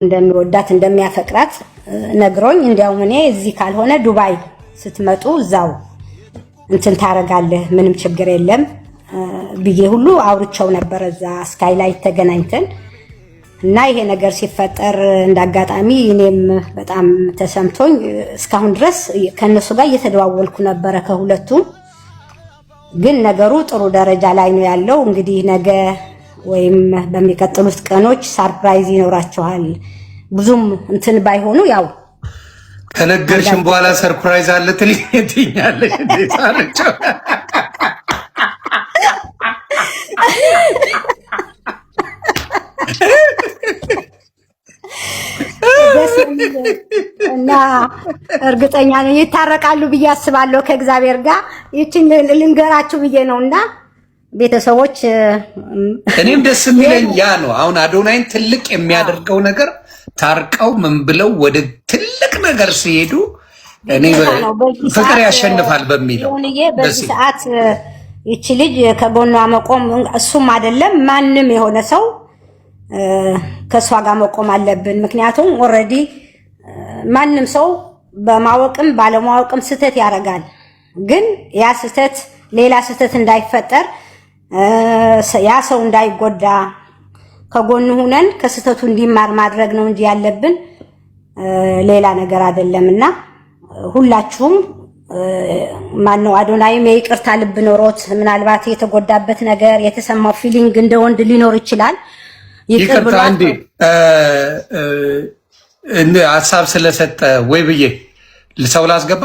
እንደሚወዳት እንደሚያፈቅራት ነግሮኝ፣ እንዲያውም እኔ እዚህ ካልሆነ ዱባይ ስትመጡ እዛው እንትን ታረጋለህ፣ ምንም ችግር የለም ብዬ ሁሉ አውርቸው ነበር። እዛ ስካይላይት ተገናኝተን እና ይሄ ነገር ሲፈጠር እንዳጋጣሚ እኔም በጣም ተሰምቶኝ እስካሁን ድረስ ከእነሱ ጋር እየተደዋወልኩ ነበረ ከሁለቱም። ግን ነገሩ ጥሩ ደረጃ ላይ ነው ያለው። እንግዲህ ነገ ወይም በሚቀጥሉት ቀኖች surprise ይኖራቸዋል። ብዙም እንትን ባይሆኑ ያው ከነገርሽም በኋላ surprise አለ ትልኛለሽ። እንዴት አለችው? እና እርግጠኛ ነኝ ይታረቃሉ ብዬ አስባለሁ ከእግዚአብሔር ጋር። ይችን ልንገራችሁ ብዬ ነው እና ቤተሰቦች፣ እኔም ደስ የሚለኝ ያ ነው። አሁን አዶናይን ትልቅ የሚያደርገው ነገር ታርቀው ምን ብለው ወደ ትልቅ ነገር ሲሄዱ እኔ ፍቅር ያሸንፋል በሚለው በዚህ ሰዓት ይቺ ልጅ ከጎኗ መቆም እሱም አይደለም ማንም የሆነ ሰው ከእሷ ጋር መቆም አለብን። ምክንያቱም already ማንም ሰው በማወቅም ባለማወቅም ስህተት ያደርጋል። ግን ያ ስህተት ሌላ ስህተት እንዳይፈጠር፣ ያ ሰው እንዳይጎዳ ከጎኑ ሁነን ከስህተቱ እንዲማር ማድረግ ነው እንጂ ያለብን ሌላ ነገር አይደለም። እና ሁላችሁም ማነው አዶናይም የይቅርታ ልብ ኖሮት ምናልባት የተጎዳበት ነገር የተሰማው feeling እንደ ወንድ ሊኖር ይችላል። ይቅርታ አንዴ ሀሳብ ስለሰጠ ወይ ብዬ ሰው ላስገባ።